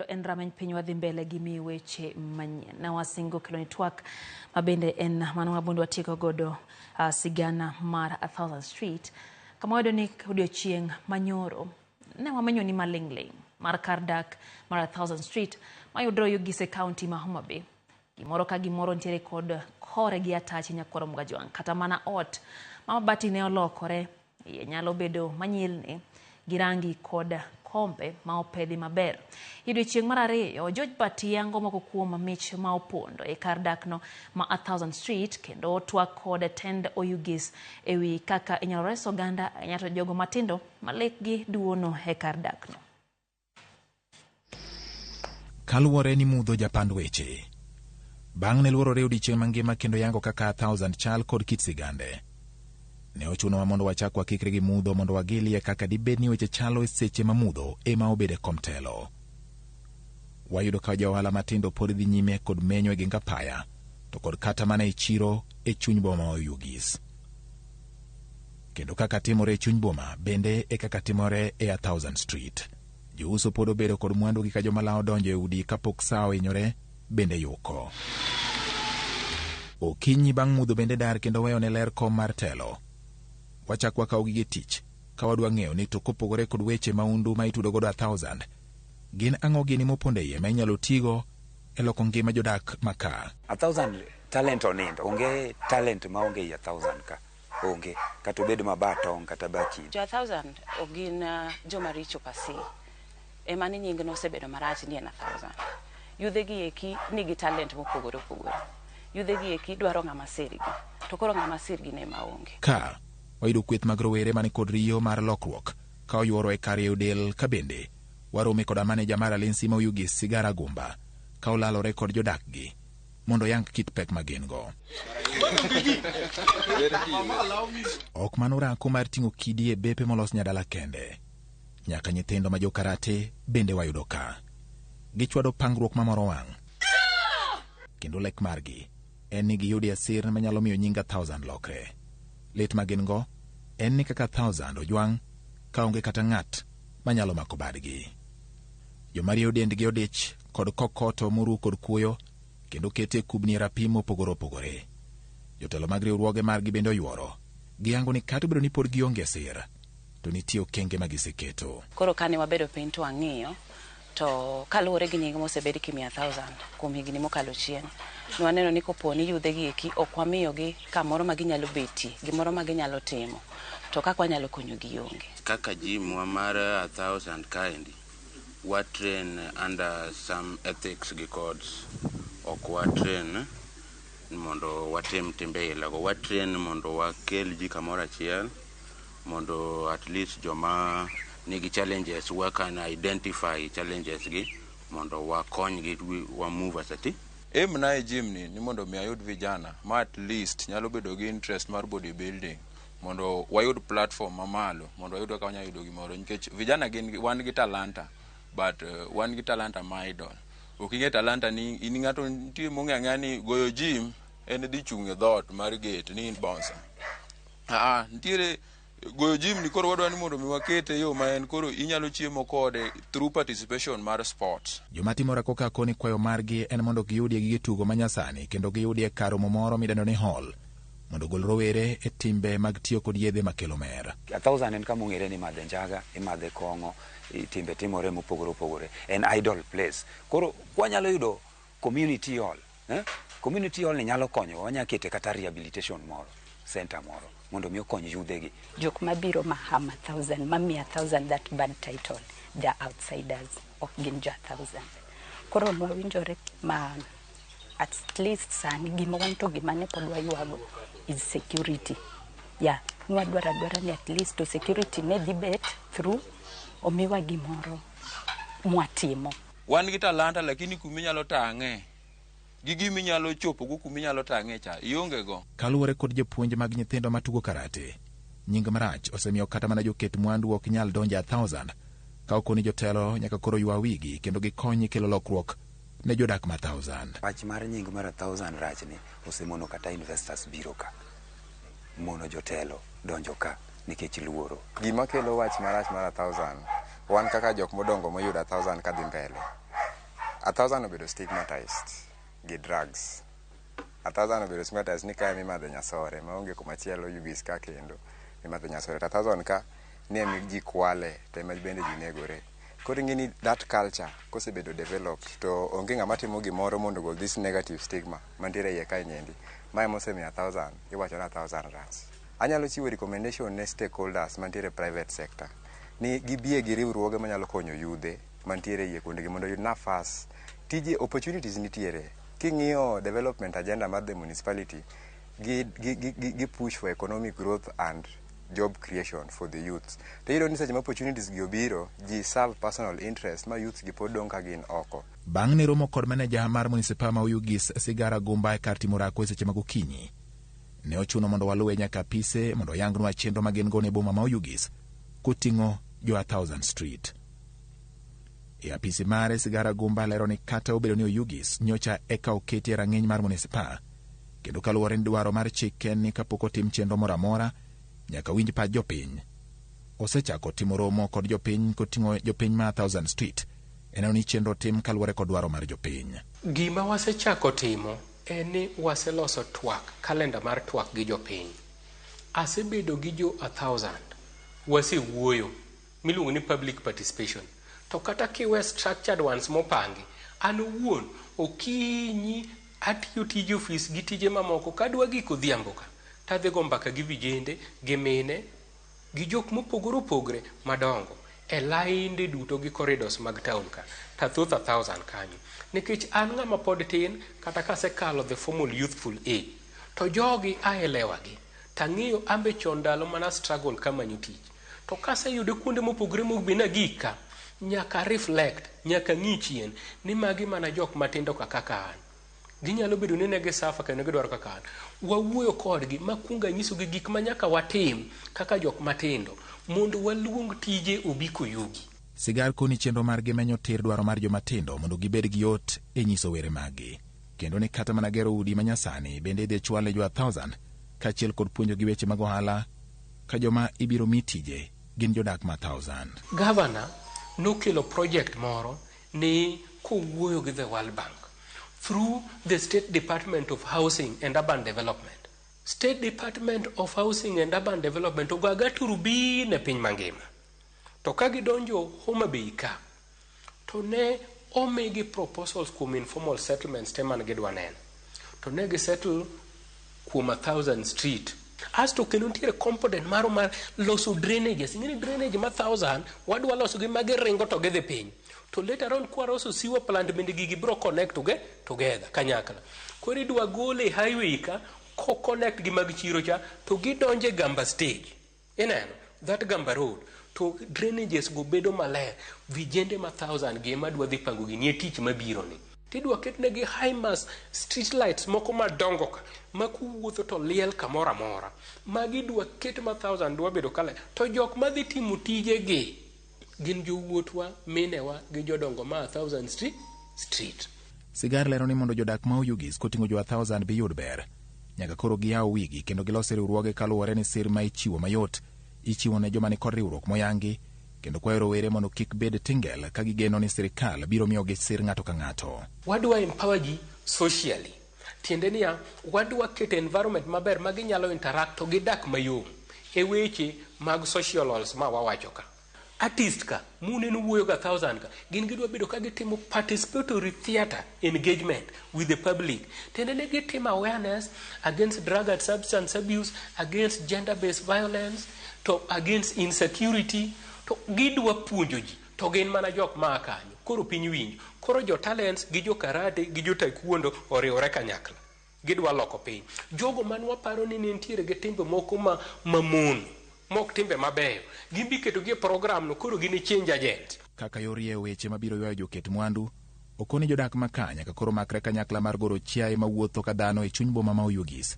Kendo en rameny piny wadhi mbele gi miyi weche manyien. Ne wasingo kelo ni twak ma bende en mano ma bondo watieko godo sigana mar A Thousand Street. Kama wayudo ni odiochieng' manyoro ne wamenyo ni maling'ling' mar kar dak mar A Thousand Street mayudore Oyugis e kaunti ma Homa Bay. Gimoro ka gimoro nitiere kod kore gi atachi nyakwar Mgajwang'. Kata mana ot ma mabati ne olokore iye nyalo bedo manyilni gi rangi kod kombe ma opedhi maber. E odiechieng' mar ariyo, George Bati yango moko kuom mich ma opondo e kar dakno ma A Thousand Street kendo twak kod tend Oyugis e wi kaka inyalo res oganda ahinya to jogo matindo ma lekgi duono e kar dakno. Kaluwore ni mudho japand weche. Bang' ne luorore odiechieng' mangima kendo yango kaka A Thousand chal kod kit sigande. Ne ochunowa mondo wachak wakikre gi mudho mondo wagilie kaka dibed ni weche chalo e seche ma mudho ema obedo e kom telo. Wayudo ka jo ohala matindo pod dhi nyime kod menyo e geng apaya to kod kata mana e chiro e chuny boma ma Oyugis. Kendo kaka timore e chuny boma bende e kaka timore e A Thousand Street. Jouso pod obedo kod mwandugi ka joma lawo donjo e udi kapok saa ohinyore bende yuko. Okinyi bang' mudho bende dar kendo weyo ne ler kom mar telo. Wachak wakawo gige tich ka wadwa ng'eyo ni to kopogore kod weche maundu ma itudo godo A Thousand, gin ang'o gini mopondo e iye ma inyalo tigo e loko ngima jodak ma ka. A Thousand talent onindo, onge talent ma onge ei A Thousand ka, onge, kata obed ma ba tong' kata ba kidi. Jo A Thousand ok gin joma richo per se, ema ni nying no osebedo marach ni en A Thousand. Yudhe gi eki nigi talent mopogore opogore. Yudhe gi eki dwaro ng'ama sirgi, to koro ng'ama sirgi ne ema onge. Ka, wayudo kweth mag rowere mani kod riyo mar lokruok ka oyuoro e kar rieyo del ka bende warome koda maneja mar Alinsi ma Oyugis Sigara Gumba ka olalore kod jodak gi mondo oyang kit pek ma gin go. Ok mano orako mar ting'o kidi e bepe molos nyadala kende. Nyaka nyithindo ma jokarate bende wayudo ka. Gichwado pangruok mamoro wang'. Kendo lek margi en ni giyudie sir manyalo miyo nying A Thousand lokre. Lit ma gin go en ni kaka A Thousand ojwang' ka onge kata ng'at manyalo mako badgi. Joma rieyo dendgi odich kod kokoto moruw kod kuoyo kendo kete e kubni e rapim mopogore opogore. Jotelo mag riwruoge margi bende oyuoro. Giyango ni kata obedo ni pod gionge sir, to nitie okenge ma giseketo. Koro kane wabedo piny to wang'iyo, to kaluwore gi nying mosebed kimiyo A Thousand kuom higni mokalo chien, ne waneno ni kopo ni yudhe gi eki ok wamiyogi kamoro ma ginyalo betie, gimoro ma ginyalo timo, to kaka wanyalo konyogi onge. Kaka gym wa mar A Thousand kaendi, wa train under some ethics gi codes. Ok wa train mondo watim timbe ila go. Wa train mondo wakel ji kamoro achiel, mondo at least joma nigi challenges, we can identify challenges gi mondo wakonygi, wa move as a team. Aim na e gym ni mondo mi ayud vijana ma at least nyalo bedo gi interest mar bodybuilding mondo wayud platform mamalo mondo wayud kaka wanyalo yudo gimoro nikech vijana gin wan gi talanta but wan gi talanta ma idle. Ok ing'e talanta ni in ng'ato nitie mong'e ang'eya ni goyo gym en dhi chung' e dhoot mar gate ni in bouncer. Aa, nitiere goyo gym ni koro wadwa ni mondo mi wakete yo ma en koro inyalo chiemo kode through participation mar sports. Joma timo orako ka koni kwayo margi en mondo giyudie gige tugo manyasani kendo giyudie kar romo moro midendo ni hall mondo ogol rowere e timbe mag tiyo kod yedhe makelo mer. A Thousand en kama ong'ere ni imadhe njaga, imadhe kong'o, timbe timore mopogore opogore. En idle place. Koro kwanyalo yudo community hall, Community hall ni nyalo konyowa, wanyalo kete kata rehabilitation moro, center moro, mondo mi okony yudhe gi. Jok mabiro mahama Thousand, mamiyo A Thousand that bad title, they are outsiders, ok gin jo A Thousand. Koro nwawinjore ma at least sani gima wan to gima ne pod waywago is security. Yeah, nwadwaro adwara ni at least to security ne dhi bet through omiwa gimoro mwatimo. Wan gi talanta lakini kuminyalo tang'e gi giminyalo chopo go kuminyalo tang'e cha ionge go. Kaluwore kod jopuonj mag nyithindo matugo karate, nying marach osemiyo kata mana joket mwandu ok nyal donjo A Thousand ka okoni jotelo nyaka koro ywa wigi kendo gikony kelo lokruok ne jodak ma Thousand. Wach mar nying mar A Thousand rach ni osemono kata investors biro ka, mono jotelo donjo ka nikech luoro. Gima kelo wach marach mar A Thousand, wan kaka jok modongo moyudo A Thousand kadhi mbele. A thousand obedo stigmatized gi drugs. A thousand obedo stigmatized ni kae mimadhe nyasore maonge kumachielo Oyugis ka kendo mimadhe nyasore. To a thousand ka ni ema ji kwale to ema bende ji negore. Koro ing'e ni that culture kosebedo developed to onge ng'ama timo gimoro mondo ogol this negative stigma mantiere iye kae nyendi. Ma emosemiyo a thousand iwacho ni a thousand rach. Anyalo chiwo recommendation ne stakeholders mantiere private sector ni gibie gi riwruoge manyalo konyo yudhe mantiere iye kuondegi mondo oyud nafas. Tije opportunities nitiere. King'iyo development agenda mar the municipality gi push for economic growth and job creation for the youths. To iyudo ni seche ma opportunities gi obiro, ji serve personal interest ma youths gi pod dong' ka gin oko. Bang' ne romo kod maneja mar munisipaa ma Oyugis Sigara Gumba e kar timo orako e seche mag okinyi, ne ochuno mondo waluwe nyaka apise mondo oyangnwa chenro ma gin go ne boma ma Oyugis koting'o jo a Thousand Street. E apisi mare, Sigara Gumba lero ni kata obedo ni Oyugis nyocha eka oketi e rang'iny mar munisipaa, kendo kaluwore ni dwaro mar chik en ni kapok otim chenro moro amora, nyaka winj pach jopiny. Osechako timo romo kod jopiny koting'o jopiny ma Thousand Street e neno ni chenro tim kaluwore kod dwaro mar jopiny. Gima wasechako timo en ni waseloso twak, kalenda mar twak gi jopiny. Asebedo gi jo a thousand, wasewuoyo, miluongo ni public participation. To kata kiwe structured ones mopangi, an owuon okinyi atiyo tije ofis gi tije mamoko kadwa gik odhiambo ka tadhi go mbaka gi vijende gi mine gi jok mopogore opogore madongo e lainde duto gi corridors mag town ka ta thoth a thousand kanyo nikech an ng'ama pod tin kata kasekalo the formal youthful age to jogi aelewa gi tang'eyo ambe chon ndalo mana struggle kamanyo tich to kaseyude kuonde mopogore mopogore nagik ka nyaka reflect nyaka ng'i chien ni magi mana jok matindo ka kaka an ginyalo bedo ni ne gisafa kendo gidwaro kaka an wawuoyo kodgi makwongo anyisogi gik ma nyaka watim kaka jok matindo mondo waluong tije obi koyugi. Sigar koni chenro margi menyo tir dwaro mar joma tindo mondo gibed gi yot e nyiso were maggi. Kendo ni kata mana gero udi manyasani bende idhi chwal ne jo a thousand kaachiel kod puonjogi weche mag ohala ka joma ibiro mi tije gin jodak ma thousand. Governor nokelo project moro ni kowuoyo gi the World Bank through the State Department of Housing and Urban Development. State Department of Housing and Urban Development ogaga turubin e piny mangima. To ka gidonjo Homa Bay ka, to ne omigi proposals kuom informal settlements te mane gidwa neno. To ne gisettle kuom a thousand street. Asto kendo nitiere component maro mar loso drainages. Ing'eni drainage ma thousand, wadwa loso gi magiringo to gidhi piny. To later on kwaloso sewer plant bende gigi biro connect together kanyakla. Koro idwa gole highway ka, ko connect gi mag chiro cha, to gidonje Gamba stage. Ineno, that Gamba road. To drainages go bedo maler. Vijende ma thousand gi ema dwa dhi pango gini e tich mabiro ni. Tidwa ketnegi high mast street lights moko madongo ka, ma kuwuotho to liel kamoro amora. Magi dwa ket ma thousand dwa bedo kale. To jok madhi timo tijegi gin jowuotwa, minewa gi jodongo ma a thousand street. Sigar lero ni mondo jodak ma Oyugis koting'o jo a thousand bi yud ber, nyaka koro giyaw wigi kendo gilos riwruoge kaluwore ni sir ma ichiwo mayot ichiwo ne joma nikod riwruok moyangi kendo kwayo rowere mondo kik bed tingel ka gigeno ni sirikal biro miyogi sir ng'ato ka ng'ato. Wadwa empower ji socially. Tiende niya, wadwa keto environment maber ma ginyalo interact to gidak mayom e weche mag social halls ma wawacho ka. Artist ka, muneno wuoyo ga thousand ka, gin gidwa bedo ka gitimo participatory theatre engagement with the public. Tiende ni gitimo awareness against drug and substance abuse, against gender-based violence, to against insecurity, to gidwa puonjo ji, to gin mana jok maa kanyo. Koro piny winjo. Koro jo talents gi jo karate gi jo taekwondo oriwore kanyakla. Gidwa loko piny. Jogo man waparo ni nitiere gi timbe moko ma mamono, mok timbe mabeyo, gin bi ketogi e program no, koro gin change agent. Kaka yor rieyo weche mabiro ywayo joket mwandu, okoni jodak ma ka nyaka koro makre kanyakla mar goro chiaye mawuotho ka dhano e chuny boma ma Oyugis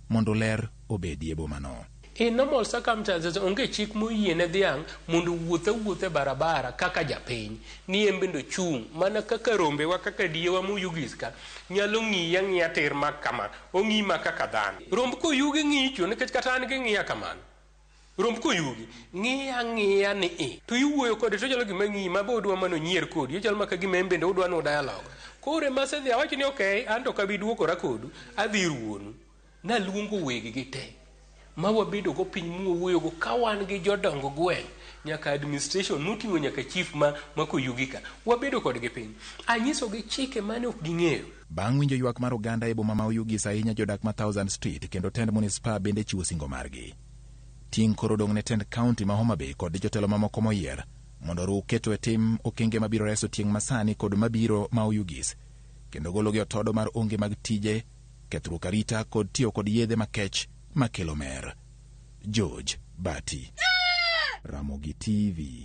mondo ler obedie e bomano. In normal circumstances, onge chik moyie ne dhiang' mondo owuoth awuotha e barabara kaka japiny. Ni en bende ochung' mana kaka rombewa kaka diewa moyugis ka nyalo ng'iyi ang'iya tir mak kama, ong'iyi ma kaka dhano. Romb koyugi ng'icho nikech kata an ging'iya kamano. Romb koyugi, ng'iya ang'iya ni i. To iwuoyo kode to ochalo gima ng'iyi ma be odwa mana onyier kodi. Ochalo ma ka gima en bende odwa ni dialogue. Koro ema asedhi awacho ni okay, an to ok abi duokora kodu, adhi ir wuonu. Naluongo weggi te ma wabedogo piny mwawuoyogo ka wan gi jodong gweng' nyaka administration moting'o nyaka chief ma, ma Koyugi ka. Wabedo kodgi piny. Anyisogi chike mane ok ging'eyo. Bang' winjo ywak mar oganda e boma ma Oyugis ahinya jodak ma Thousand Street kendo tend munispa bende chiwo singo margi. Ting' koro odong' ne tend kaunti ma Homa Bay kod jotelo mamoko moyier mondo oruw keto e tim okenge mabiro reso tieng' masani kod mabiro ma Oyugis kendo gologi e otodo mar onge mag tije, kethruok arita kod tiyo kod yedhe makech makelo mer. George Bati, Ramogi TV.